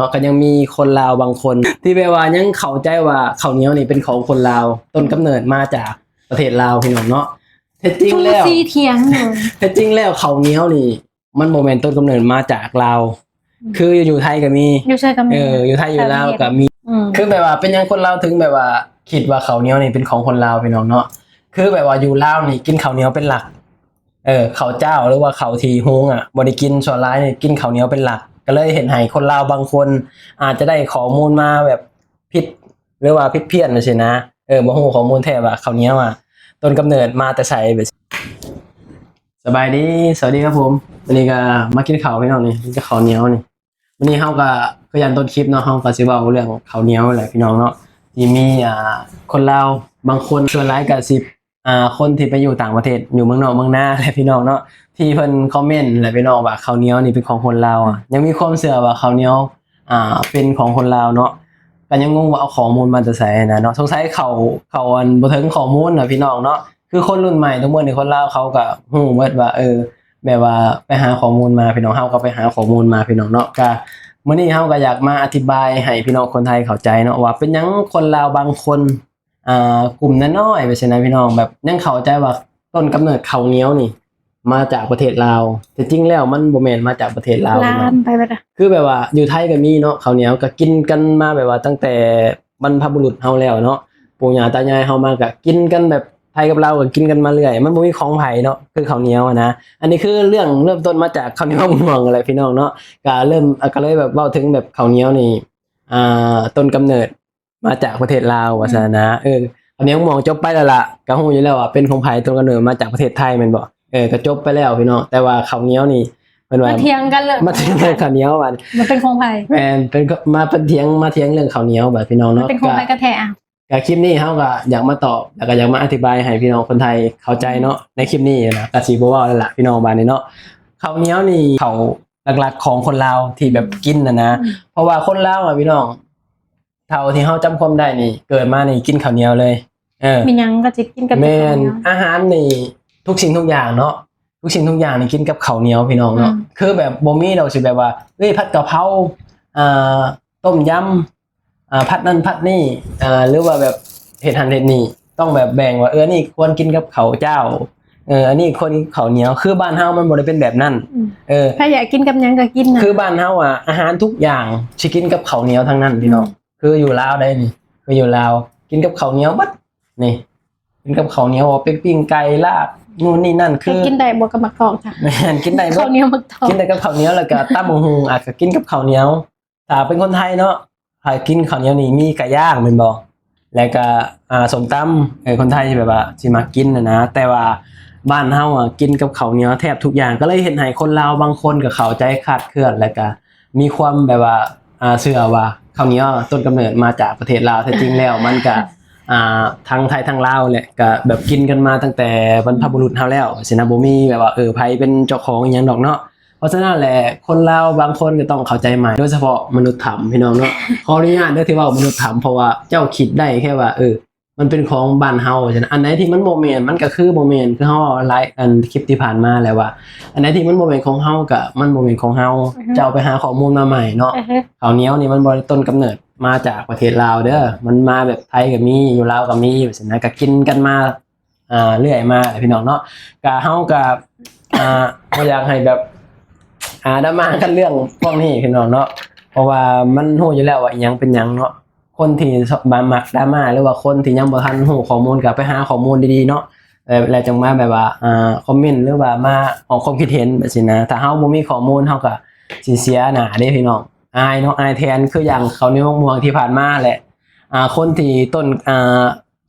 ເນາະ ກໍຍັງມີຄົນລາວບາງຄົນທີ່ແບບວ່າຍັງເຂົ້າໃຈວ່າເຂົ້າໜຽວນີ້ເປັນຂອງຄົນລາວ ຕົ້ນກຳເນີດມາຈາກປະເທດລາວ ພີ່ນ້ອງເນາະ. ແທ້ຈິງແລ້ວ ຜູ້ຊີ້ຖຽງຢູ່ ແທ້ຈິງແລ້ວເຂົ້າໜຽວນີ້ ມັນບໍ່ແມ່ນຕົ້ນກຳເນີດມາຈາກລາວ ອືມ ຄືຢູ່ໄທກໍມີ ຢູ່ໃສກໍມີ ເອີ ຢູ່ໄທຢູ່ລາວກໍມີ ອືມ ຄືແບບວ່າເປັນຫຍັງຄົນລາວເຖິງແບບວ່າຄິດວ່າເຂົ້າໜຽວນີ້ເປັນຂອງຄົນລາວ ພີ່ນ້ອງເນາະ. ຄືແບບວ່າຢູ່ລາວນີ້ກິນເຂົ້າໜຽວເປັນຫຼັກ ເອີ ເຂົ້າຈ້າວ ຫຼືວ່າເຂົ້າທີ່ຫຸງອະ ບໍ່ໄດ້ກິນ ສ່ວນຫຼາຍນີ້ກິນເຂົ້າໜຽວເປັນຫຼັກ ກໍເລີຍເຮັດໃຫ້ຄົນລາວບາງຄົນອາດຈະໄດ້ຂໍ້ມູນມາແບບຜິດ ຫຼືວ່າຜິດພຽນຈັ່ງຊີ້ນະ ເອີ ບໍ່ຮູ້ຂໍ້ມູນແທ້ວ່າເຂົ້າໜຽວອະ ຕົ້ນກຳເນີດມາແຕ່ໃສແບບ ສະບາຍດີ ສະຫວັດດີຄັບຜົມ ມື້ນີ້ກໍມາກິນເຂົ້າ ພີ່ນ້ອງ ນີ້ ກິນກັບເຂົ້າໜຽວນີ້. ມື້ນີ້ເຮົາກໍຄືຢ່າງຕົ້ນຄລິບເນາະ ເຮົາກໍຊິເວົ້າເລື່ອງເຂົ້າໜຽວແຫຼະ ພີ່ນ້ອງເນາະ ທີ່ມີ ອ່າ ຄົນລາວບາງຄົນ ສ່ວນຫຼາຍກໍຊິ ອ່າ ຄົນທີ່ໄປຢູ່ຕ່າງປະເທດ ຢູ່ເມືອງນອກເມືອງນາແຫຼະ ພີ່ນ້ອງເນາະ ທີ່ເພິ່ນຄອມເມັນແຫຼະ ພີ່ນ້ອງ ວ່າເຂົ້າໜຽວນີ້ເປັນຂອງຄົນລາວອະ ຍັງມີຄວາມເຊື່ອວ່າເຂົ້າໜຽວ ອ່າ ເປັນຂອງຄົນລາວເນາະ ກໍຍັງງົງວ່າເອົາຂໍ້ມູນມາແຕ່ໃສນະເນາະ. ສົງໄສເຂົາ ເຂົາອັນບໍ່ເຖິງຂໍ້ມູນນະ ພີ່ນ້ອງເນາະ. ຄືຄົນລຸ້ນໃໝ່ທຸກມື້ນີ້ ຄົນລາວເຂົາກໍຮູ້ເບິດວ່າ ເອີ ແບບວ່າໄປຫາຂໍ້ມູນມາ ພີ່ນ້ອງ ເຮົາກໍໄປຫາຂໍ້ມູນມາ ພີ່ນ້ອງເນາະ. ກະມື້ນີ້ເຮົາກໍຢາກມາອະທິບາຍໃຫ້ພີ່ນ້ອງຄົນໄທເຂົ້າໃຈເນາະ ວ່າເປັນຫຍັງຄົນລາວບາງຄົນ ອ່າ ກຸ່ມນ້ອຍໆ ແບບຊີ້ນະ ພີ່ນ້ອງ ແບບຍັງເຂົ້າໃຈວ່າຕົ້ນກຳເນີດເຂົ້າໜຽວນີ້ມາຈາກປະເທດລາວ ແຕ່ຈິງແລ້ວມັນບໍ່ແມ່ນມາຈາກປະເທດລາວ ລາມໄປເບິດ ຄືແບບວ່າຢູ່ໄທກໍມີເນາະ ເຂົ້າໜຽວກໍກິນກັນມາແບບວ່າຕັ້ງແຕ່ ບັນພະບຸລຸດເຮົາແລ້ວເນາະ ປູ່ຍ່າຕາຍາຍເຮົາມາກະກິນກັນແບບ ໄທກັບລາວກະກິນກັນມາເລື້ອຍ ມັນບໍ່ມີຂອງໃຜເນາະ ຄືເຂົ້າໜຽວນະ. ອັນນີ້ຄືເລື່ອງເລີ່ມຕົ້ນມາຈາກເຂົ້າໜຽວໝາກມ່ວງຫັ້ນແຫຼະ ພີ່ນ້ອງເນາະ. ກະເລີ່ມ ກະເລີຍແບບເວົ້າເຖິງແບບເຂົ້າໜຽວນີ້ ອ່າ ຕົ້ນກຳເນີດມາຈາກປະເທດລາວວ່າຊັ້ນນະ. ເອີ ເຂົ້າໜຽວໝາກມ່ວງຈົບໄປແລ້ວລະ ກະຮູ້ຢູ່ແລ້ວວ່າເປັນຂອງໃຜ ຕົ້ນກຳເນີດມາຈາກປະເທດໄທແມ່ນບໍ່? ເອີ ກະຈົບໄປແລ້ວ ພີ່ນ້ອງ ແຕ່ວ່າເຂົ້າໜຽວນີ້ ເພິ່ນວ່າມາຖຽງກັນເລີຍ ມາຖຽງເລື່ອງເຂົ້າໜຽວວ່າ ມັນເປັນຂອງໃຜ ແມ່ນ ເປັນ ມາເພິ່ນຖຽງ ມາຖຽງເລື່ອງເຂົ້າໜຽວບາດ ພີ່ນ້ອງເນາະ ເປັນຂອງໃຜກະແທ້ອະ. ກະຄລິບນີ້ເຮົາກະຢາກມາຕອບ ແລ້ວກະຢາກມາອະທິບາຍໃຫ້ພີ່ນ້ອງຄົນໄທເຂົ້າໃຈເນາະ. ໃນຄລິບນີ້ນະ ກະຊິບໍ່ເວົ້າແລ້ວລະ ພີ່ນ້ອງ ບາດນີ້ເນາະ. ເຂົ້າໜຽວນີ້ເຂົ້າຫຼັກໆຂອງຄົນລາວທີ່ແບບກິນນະນະ ເພາະວ່າຄົນລາວອະ ພີ່ນ້ອງ ເທົ່າທີ່ເຮົາຈຳຄວາມໄດ້ນີ້ ເກີດມານີ້ກິນເຂົ້າໜຽວເລີຍ. ເອີ ມີຫຍັງກໍຊິກິນກັບ ແມ່ນ ອາຫານນີ້ ທຸກສິ່ງທຸກຢ່າງເນາະ ທຸກສິ່ງທຸກຢ່າງນີ້ກິນກັບເຂົ້າໜຽວ ພີ່ນ້ອງເນາະ. ຄືແບບບໍ່ມີດອກຊິແບບວ່າ ເອີຍ ຜັດກະເພົາ ອ່າ ຕົ້ມຍຳ ອ່າ ຜັດນັ້ນຜັດນີ້ ອ່າ ຫຼືວ່າແບບເຮັດຫັ້ນເຮັດນີ້ ຕ້ອງແບບແບ່ງວ່າ ເອີ ອັນນີ້ຄວນກິນກັບເຂົ້າຈ້າວ ເອີ ອັນນີ້ຄວນກິນເຂົ້າໜຽວ. ຄືບ້ານເຮົາມັນບໍ່ໄດ້ເປັນແບບນັ້ນ ເອີ ໃຜຢາກກິນກັບຫຍັງກໍກິນນະ. ຄືບ້ານເຮົາອະ ອາຫານທຸກຢ່າງຊິກິນກັບເຂົ້າໜຽວທັງນັ້ນ ພີ່ນ້ອງ. ຄືຢູ່ລາວໃດນີ້ ຄືຢູ່ລາວກິນກັບເຂົ້າໜຽວເບິດນີ້ ກິນກັບເຂົ້າໜຽວ ເປັນປີ້ງໄກ່ ລາບ ນູ່ນນີ້ນັ້ນ ຄືກິນໄດ້ບໍ່ກັບໝາກທອງ? ແມ່ນ ກິນໄດ້ເບິດ ເຂົ້າໜຽວໝາກທອງ ກິນໄດ້ກັບເຂົ້າໜຽວ ແລ້ວກະຕຳບັກຫຸ່ງ ອາ ກະກິນກັບເຂົ້າໜຽວ. ຖ້າເປັນຄົນໄທເນາະ ຖ້າກິນເຂົ້າໜຽວນີ້ມີໄກ່ຍ່າງແມ່ນບໍ່ ແລ້ວກະ ອ່າ ສົ້ມຕຳ ເອີ ຄົນໄທແບບວ່າຊິມັກກິນນະນະ. ແຕ່ວ່າບ້ານເຮົາອະ ກິນກັບເຂົ້າໜຽວແທບທຸກຢ່າງ ກໍເລີຍເຮັດໃຫ້ຄົນລາວບາງຄົນກໍເຂົ້າໃຈຄາດເຄື່ອນ ແລ້ວກະ ມີຄວາມແບບວ່າ ອ່າ ເຊື່ອວ່າເຂົ້າໜຽວຕົ້ນກຳເນີດມາຈາກປະເທດລາວ ແທ້ຈິງແລ້ວມັນກະ ອ່າ ທັງໄທທັງລາວແຫຼະ ກະແບບກິນກັນມາຕັ້ງແຕ່ບັນພະບຸລຸດເຮົາແລ້ວຊີ້ນະ ບໍ່ມີແບບວ່າ ເອີ ໃຜເປັນເຈົ້າຂອງອີ່ຫຍັງດອກເນາະ. ເພາະສະນັ້ນແຫຼະ ຄົນລາວບາງຄົນກໍຕ້ອງເຂົ້າໃຈໃໝ່ ໂດຍສະເພາະມະນຸດຖ້ຳ ພີ່ນ້ອງເນາະ. ຂໍອະນຸຍາດເດີທີ່ເວົ້າມະນຸດຖ້ຳ ເພາະວ່າເຈົ້າຄິດໄດ້ແຄ່ວ່າ ເອີ ມັນເປັນຂອງບ້ານເຮົາ ວ່າຊັ້ນ. ອັນໃດທີ່ມັນບໍ່ແມ່ນ ມັນກໍຄືບໍ່ແມ່ນ ຄືເຮົາເວົ້າຫຼາຍ ອັນ ຄລິບທີ່ຜ່ານມາແລ້ວວ່າ ອັນໃດທີ່ມັນບໍ່ແມ່ນຂອງເຮົາ ກໍມັນບໍ່ແມ່ນຂອງເຮົາ ເຈົ້າໄປຫາຂໍ້ມູນມາໃໝ່ເນາະ. ເຂົ້າໜຽວນີ້ມັນບໍ່ໄດ້ຕົ້ນກຳເນີດມາຈາກປະເທດລາວເດີ ມັນມາແບບໄທກໍມີ ຢູ່ລາວກໍມີ ວ່າຊັ້ນນະ ກໍກິນກັນມາ ອ່າ ເລື້ອຍມາແຫຼະ ພີ່ນ້ອງເນາະ. ກະເຮົາກະ ອ່າ ບໍ່ຢາກໃຫ້ແບບ ອ່າ ດຣາມາກັນເລື່ອງພວກນີ້ ພີ່ນ້ອງເນາະ ເພາະວ່າມັນຮູ້ຢູ່ແລ້ວວ່າອີ່ຫຍັງເປັນຫຍັງເນາະ. ຄົນທີ່ມາມັກດຣາມາ ຫຼືວ່າຄົນທີ່ຍັງບໍ່ທັນຮູ້ຂໍ້ມູນ ກໍໄປຫາຂໍ້ມູນດີໆເນາະ ແລ້ວ ແລ້ວຈັ່ງມາແບບວ່າ ອ່າ ຄອມເມັນ ຫຼືວ່າມາອອກຄວາມຄິດເຫັນແບບຊີ້ນະ. ຖ້າເຮົາບໍ່ມີຂໍ້ມູນ ເຮົາກໍຊິເສຍໜ້າເດ້ ພີ່ນ້ອງ ອາຍເນາະ ອາຍແທນ. ຄືຢ່າງເຂົ້າໜຽວໝາກມ່ວງທີ່ຜ່ານມາແຫຼະ ອ່າ ຄົນທີ່ຕົ້ນ ອ່າ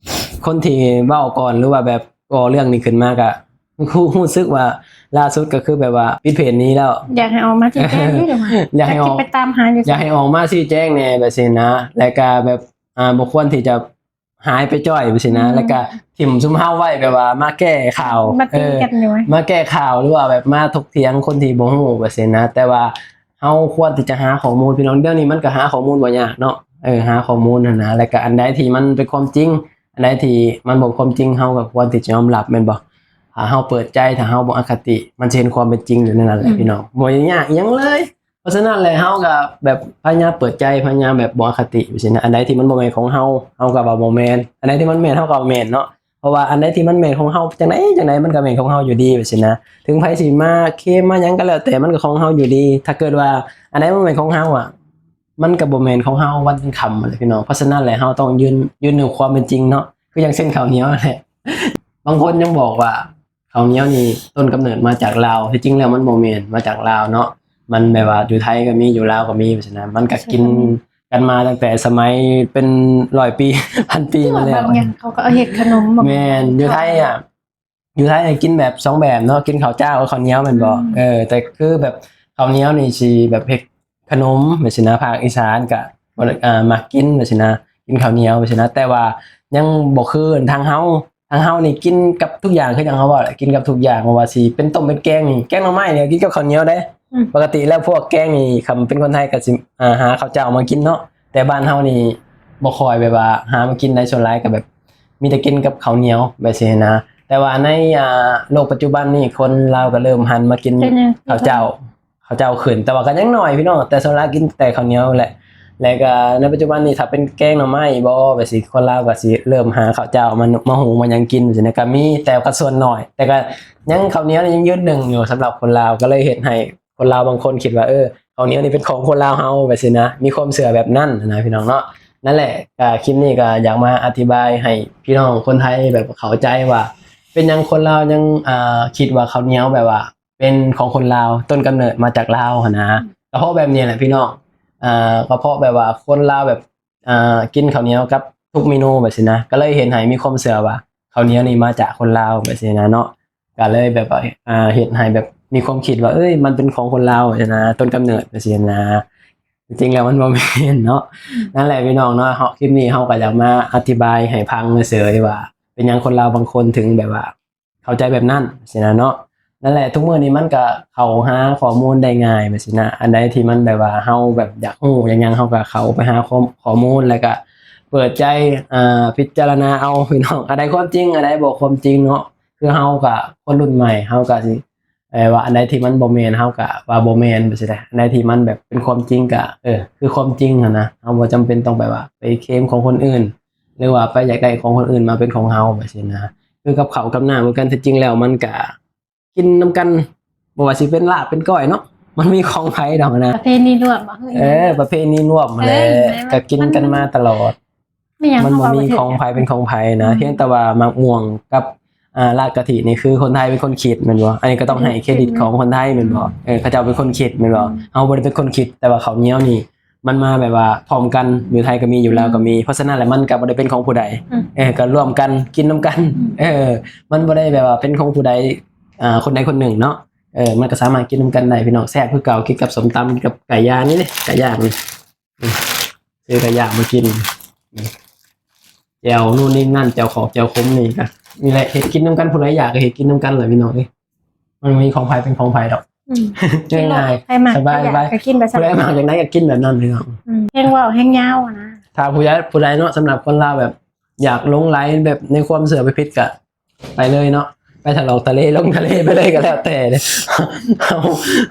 ຄົນທີ່ເວົ້າກ່ອນ ຫຼືວ່າແບບກໍ່ເລື່ອງນີ້ຂຶ້ນມາ ກະຮູ້ ຮູ້ສຶກວ່າລ່າສຸດກໍຄືແບບວ່າປິດເພຈໜີແລ້ວ. ຢາກໃຫ້ອອກມາຊີ້ແຈງຢູ່ ຢາກໃຫ້ອອກ ຢາກຊິໄປຕາມຫາຢູ່ ຢາກໃຫ້ອອກມາຊີ້ແຈງແດ່ແບບຊີ້ນະ. ແລ້ວກະແບບ ອ່າ ບໍ່ຄວນທີ່ຈະຫາຍໄປຈ້ອຍແບບຊີ້ນະ. ແລ້ວກະຖິ້ມຊຸມເຮົາໄວ້ ແບບວ່າມາແກ້ຂ່າວ ມາຕີກັນຢູ່ ເອີ ມາແກ້ຂ່າວ ຫຼືວ່າແບບມາຖົກຖຽງຄົນທີ່ບໍ່ຮູ້ແບບຊີ້ນະ. ແຕ່ວ່າ ເຮົາຄວນທີ່ຈະຫາຂໍ້ມູນ ພີ່ນ້ອງ. ດຽວນີ້ມັນກໍຫາຂໍ້ມູນບໍ່ຍາກເນາະ ເອີ ຫາຂໍ້ມູນຫັ້ນນະ. ແລ້ວກໍອັນໃດທີ່ມັນເປັນຄວາມຈິງ ອັນໃດທີ່ມັນບໍ່ຄວາມຈິງ ເຮົາກໍຄວນທີ່ຈະຍອມຮັບ ແມ່ນບໍ່? ຖ້າເຮົາເປີດໃຈ ຖ້າເຮົາບໍ່ອະຄະຕິ ມັນຊິເຫັນຄວາມເປັນຈິງຢູ່ໃນນັ້ນແຫຼະ ອືມ ພີ່ນ້ອງ. ບໍ່ຍາກອີ່ຫຍັງເລີຍ ເພາະສະນັ້ນແຫຼະ ເຮົາກໍແບບພະຍາຍາມເປີດໃຈ ພະຍາຍາມແບບບໍ່ອະຄະຕິຈັ່ງຊີ້ນະ. ອັນໃດທີ່ມັນບໍ່ແມ່ນຂອງເຮົາ ເຮົາກໍວ່າບໍ່ແມ່ນ, ອັນໃດທີ່ມັນແມ່ນ ເຮົາກໍວ່າແມ່ນເນາະ. ເພາະວ່າອັນໃດທີ່ມັນແມ່ນຂອງເຮົາ ຈັ່ງໃດຈັ່ງໃດມັນກໍແມ່ນຂອງເຮົາຢູ່ດີຈັ່ງຊີ້ນະ. ເຖິງໃຜຊິມາເຄມມາຫຍັງກໍແລ້ວແຕ່ ມັນກໍຂອງເຮົາຢູ່ດີ. ຖ້າເກີດວ່າອັນໃດບໍ່ແມ່ນຂອງເຮົາອະ ມັນກໍບໍ່ແມ່ນຂອງເຮົາວັນເປັນຄ່ຳຫັ້ນແຫຼະ ພີ່ນ້ອງ. ເພາະສະນັ້ນແຫຼະ ເຮົາຕ້ອງຢືນ ຢືນຢູ່ຄວາມເປັນຈິງເນາະ. ຄືຢ່າງເຊັ່ນເຂົ້າໜຽວຫັ້ນແຫຼະ ບາງຄົນຍັງບອກວ່າ ເຂົ້າໜຽວນີ້ຕົ້ນກຳເນີດມາຈາກລາວ, ທີ່ຈິງແລ້ວມັນບໍ່ແມ່ນມາຈາກລາວເນາະ. ມັນແບບວ່າຢູ່ໄທກໍມີ ຢູ່ລາວກໍມີ ຈັ່ງຊີ້ນະ. ມັນກໍກິນກັນມາຕັ້ງແຕ່ສະໄໝເປັນຮ້ອຍປີ ພັນປີມາແລ້ວ. ຄືວ່າບາງຢ່າງເຂົາກໍເອົາເຮັດຂະໜົມ. ແມ່ນ, ຢູ່ໄທອະ ຢູ່ໄທນີ້ກິນແບບສອງແບບເນາະ, ກິນເຂົ້າຈ້າວກັບເຂົ້າໜຽວແມ່ນບໍ່? ອືມ ເອີ ແຕ່ຄືແບບເຂົ້າໜຽວນີ້ຊິແບບເຮັດຂະໜົມແບບຊີ້ນະ, ພາກອີສານກະ ອ່າ ມັກກິນແບບຊີ້ນະ, ກິນເຂົ້າໜຽວແບບຊີ້ນະ. ແຕ່ວ່າຍັງບໍ່ຄືທາງເຮົາ, ທາງເຮົານີ້ກິນກັບທຸກຢ່າງ ຄືຫຍັງເຮົາເວົ້າແຫຼະ, ກິນກັບທຸກຢ່າງ ບໍ່ວ່າຊິເປັນຕົ້ມເປັນແກງນີ້, ແກງໜໍ່ໄມ້ນີ້ກິນກັບເຂົ້າໜຽວເດ້. ອືມ ປົກກະຕິແລ້ວພວກແກງນີ້ ຄັນເປັນຄົນໄທກໍຊິ ອ່າ ຫາເຂົ້າເຈົ້າມາກິນເນາະ, ແຕ່ບ້ານເຮົານີ້ບໍ່ຄ່ອຍແບບວ່າຫາມາກິນໃດ, ສ່ວນຫຼາຍກໍແບບມີແຕ່ກິນກັບເຂົ້າໜຽວແບບຊີ້ນະ. ແຕ່ວ່າໃນ ອ່າ ໂລກປັດຈຸບັນນີ້ ຄົນລາວກໍເລີ່ມຫັນມາກິນເຂົ້າເຈົ້າ ເຂົ້າເຈົ້າຂຶ້ນ, ແຕ່ວ່າກໍຍັງໜ້ອຍພີ່ນ້ອງ, ແຕ່ສ່ວນຫຼາຍກິນແຕ່ເຂົ້າໜຽວແຫຼະ. ແລ້ວກໍໃນປັດຈຸບັນນີ້ ຖ້າເປັນແກງໜໍ່ໄມ້ບໍ ແບບຊີ້ ຄົນລາວກໍຊິເລີ່ມຫາເຂົ້າເຈົ້າມາ ມາຫຸງມາຫຍັງກິນຊີ້ນະ ກໍມີ, ແຕ່ກໍສ່ວນໜ້ອຍ. ແຕ່ກໍຍັງ ເຂົ້າໜຽວນີ້ຍັງຢືນໜຶ່ງຢູ່ສຳລັບຄົນລາວ, ກໍເລີຍເຮັດໃຫ້ ຄົນລາວບາງຄົນຄິດວ່າ ເອີ ເຂົ້າໜຽວນີ້ເປັນຂອງຄົນລາວເຮົາ ແບບຊີ້ນະ, ມີຄວາມເຊື່ອແບບນັ້ນນະ ພີ່ນ້ອງເນາະ. ນັ້ນແຫຼະ ກໍຄລິບນີ້ກໍຢາກມາອະທິບາຍໃຫ້ພີ່ນ້ອງຄົນໄທແບບເຂົ້າໃຈວ່າ ເປັນຫຍັງຄົນລາວຍັງ ອ່າ ຄິດວ່າເຂົ້າໜຽວແບບວ່າເປັນຂອງຄົນລາວ, ຕົ້ນກຳເນີດມາຈາກລາວຫັ້ນນະ. ອືມ ກໍເພາະແບບນີ້ແຫຼະພີ່ນ້ອງ, ອ່າ ກໍເພາະແບບວ່າຄົນລາວແບບ ອ່າ ກິນເຂົ້າໜຽວກັບທຸກເມນູແບບຊີ້ນະ, ກໍເລີຍເຮັດໃຫ້ມີຄວາມເຊື່ອວ່າເຂົ້າໜຽວນີ້ມາຈາກຄົນລາວແບບຊີ້ນະເນາະ. ກໍເລີຍແບບວ່າ ອ່າ ເຮັດໃຫ້ແບບມີຄວາມຄິດວ່າ ເອີຍ ມັນເປັນຂອງຄົນລາວຊີ້ນະ, ຕົ້ນກຳເນີດແບບຊີ້ນະ. ທີ່ຈິງແລ້ວມັນບໍ່ແມ່ນເນາະ. ອືມ ນັ້ນແຫຼະພີ່ນ້ອງເນາະ, ເຮົາ ຄລິບນີ້ເຮົາກໍຢາກມາອະທິບາຍໃຫ້ຟັງເສີຍໆວ່າ ເປັນຫຍັງຄົນລາວບາງຄົນເຖິງແບບວ່າເຂົ້າໃຈແບບນັ້ນຊີ້ນະເນາະ. ນັ້ນແຫຼະ ທຸກມື້ນີ້ມັນກໍເຂົ້າຫາຂໍ້ມູນໄດ້ງ່າຍແບບຊີ້ນະ, ອັນໃດທີ່ມັນແບບວ່າເຮົາແບບຢາກຮູ້ຢາກຫຍັງ ເຮົາກໍເຂົ້າໄປຫາຂໍ້ ຂໍ້ມູນ ແລ້ວກໍເປີດໃຈ ອ່າ ພິຈາລະນາເອົາພີ່ນ້ອງ, ອັນໃດຄວາມຈິງ ອັນໃດບໍ່ຄວາມຈິງເນາະ. ຄືເຮົາກໍຄົນລຸ້ນໃໝ່ ເຮົາກໍຊິ ເອີ ວ່າອັນໃດທີ່ມັນບໍ່ແມ່ນ ເຮົາກໍວ່າບໍ່ແມ່ນແບບຊີ້ແຫຼະ, ອັນໃດທີ່ມັນແບບເປັນຄວາມຈິງກໍ ເອີ ຄືຄວາມຈິງຫັ້ນນະ. ເຮົາບໍ່ຈຳເປັນຕ້ອງໄປວ່າໄປເຄມຂອງຄົນອື່ນ ຫຼືວ່າໄປຢາກໄດ້ຂອງຄົນອື່ນມາເປັນຂອງເຮົາແບບຊີ້ນະ. ຄືກັບເຂົ້າກັບນ້ຳຄືກັນ, ທີ່ຈິງແລ້ວມັນກະກິນນຳກັນ, ບໍ່ວ່າຊິເປັນລາບເປັນກ້ອຍເນາະ, ມັນມີຂອງໃຜດອກນະ. ປະເພນີລວມບໍ່? ເອີ ປະເພນີລວມຫັ້ນແຫຼະ, ເອີ ກໍກິນກັນມາຕະຫຼອດ. ມັນບໍ່ມີຂອງໃຜເປັນຂອງໃຜນະ, ອືມ ພຽງແຕ່ວ່າໝາກມ່ວງກັບ ອ່າ ລາບກະທິນີ້ຄືຄົນໄທເປັນຄົນຄິດແມ່ນບໍ່? ອັນນີ້ກໍຕ້ອງໃຫ້ເຄຣດິດຂອງຄົນໄທແມ່ນບໍ່? ອືມ ເອີ ເຂົາເຈົ້າເປັນຄົນຄິດແມ່ນບໍ່? ອືມ ເຮົາບໍ່ໄດ້ເປັນຄົນຄິດ, ແຕ່ວ່າເຂົ້າໜຽວນີ້ມັນມາແບບວ່າພ້ອມກັນ, ຢູ່ໄທກໍມີ ຢູ່ລາວກໍມີ. ອືມ ເພາະສະນັ້ນແຫຼະ ມັນກໍບໍ່ໄດ້ເປັນຂອງຜູ້ໃດ. ອືມ ເອີ ກໍລວມກັນກິນນຳກັນ. ອືມ ເອີ ມັນບໍ່ໄດ້ແບບວ່າເປັນຂອງຜູ້ໃດ ອ່າ ຄົນໃດຄົນໜຶ່ງເນາະ. ເອີ ມັນກໍສາມາດກິນນຳກັນໄດ້ພີ່ນ້ອງ, ແຊບຄືເກົ່າ, ກິນກັບສົ້ມຕຳ ກັບໄກ່ຍ່າງນີ້ເດ້, ໄກ່ຍ່າງນີ້. ອືມ ຊື້ໄກ່ຍ່າງມາກິນ. ແຈ່ວນູ່ນນີ້ນັ້ນ ແຈ່ວຂອກແຈ່ວຂົມນີ້ກໍນີ້ແຫຼະ, ເຮັດກິນນຳກັນ, ຜູ້ໃດຢາກກໍເຮັດກິນນຳກັນແຫຼະພີ່ນ້ອງເອີຍ. ມັນມີຂອງໃຜເປັນຂອງໃຜດອກ. ອືມ ງ່າຍໆ ໃຜມັກ ສະບາຍໆ, ໃຜຢາກກໍກິນໄປຊະ, ຜູ້ໃດມັກຈັ່ງໃດກໍກິນແບບນັ້ນພີ່ນ້ອງ. ອືມ ແຮງເວົ້າແຮງຍາວນະ. ຖ້າຜູ້ໃດ ຜູ້ໃດເນາະ, ສຳລັບຄົນລາວແບບຢາກຫຼົງໄຫຼແບບໃນຄວາມເຊື່ອຜິດໆ ກໍ ໄປເລີຍເນາະ, ໄປຖະຫຼອກທະເລ ລົງທະເລໄປເລີຍກໍແລ້ວແຕ່ເດ້. ເຮົາ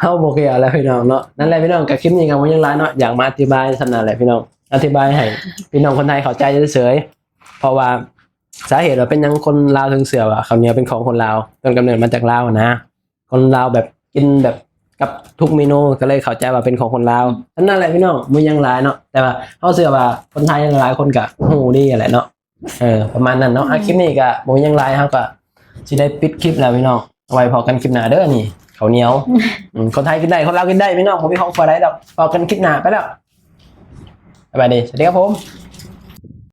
ເຮົາບໍ່ກ່ຽວແລ້ວພີ່ນ້ອງເນາະ. ນັ້ນແຫຼະພີ່ນ້ອງ, ກໍຄລິບນີ້ກໍບໍ່ຫຍັງຫຼາຍເນາະ, ຢາກມາອະທິບາຍສ່ຳນັ້ນແຫຼະພີ່ນ້ອງ, ອະທິບາຍໃຫ້ພີ່ນ້ອງຄົນໄທເຂົ້າໃຈເສີຍໆ. ເພາະວ່າສາເຫດວ່າເປັນຫຍັງຄົນລາວເຖິງເຊື່ອວ່າເຂົ້າໜຽວເປັນຂອງຄົນລາວ, ຕົ້ນກຳເນີດມາຈາກລາວນະ. ຄົນລາວແບບກິນແບບກັບທຸກເມນູ ກໍເລີຍເຂົ້າໃຈວ່າເປັນຂອງຄົນລາວ. ອືມ ອັນນັ້ນແຫຼະພີ່ນ້ອງ, ບໍ່ຫຍັງຫຼາຍເນາະ, ແຕ່ວ່າເຮົາເຊື່ອວ່າຄົນໄທຫຼາຍໆຄົນກໍຮູ້ດີແຫຼະເນາະ. ເອີ ປະມານນັ້ນເນາະ. ອືມ ອ່ະ ຄລິບນີ້ກໍບໍ່ຫຍັງຫຼາຍ, ເຮົາກໍຊິໄດ້ປິດຄລິບແລ້ວພີ່ນ້ອງ, ເອົາໄວ້ພໍ້ກັນຄລິບໜ້າເດີ. ນີ້ເຂົ້າໜຽວ ອືມ ຄົນໄທກິນໄດ້ ຄົນລາວກິນໄດ້ພີ່ນ້ອງ, ບໍ່ມີຂອງຜູ້ໃດດອກ. ພໍ້ກັນຄລິບໜ້າ, ໄປແລ້ວ ສະບາຍດີ, ສະຫວັດດີຄັບຜົມ.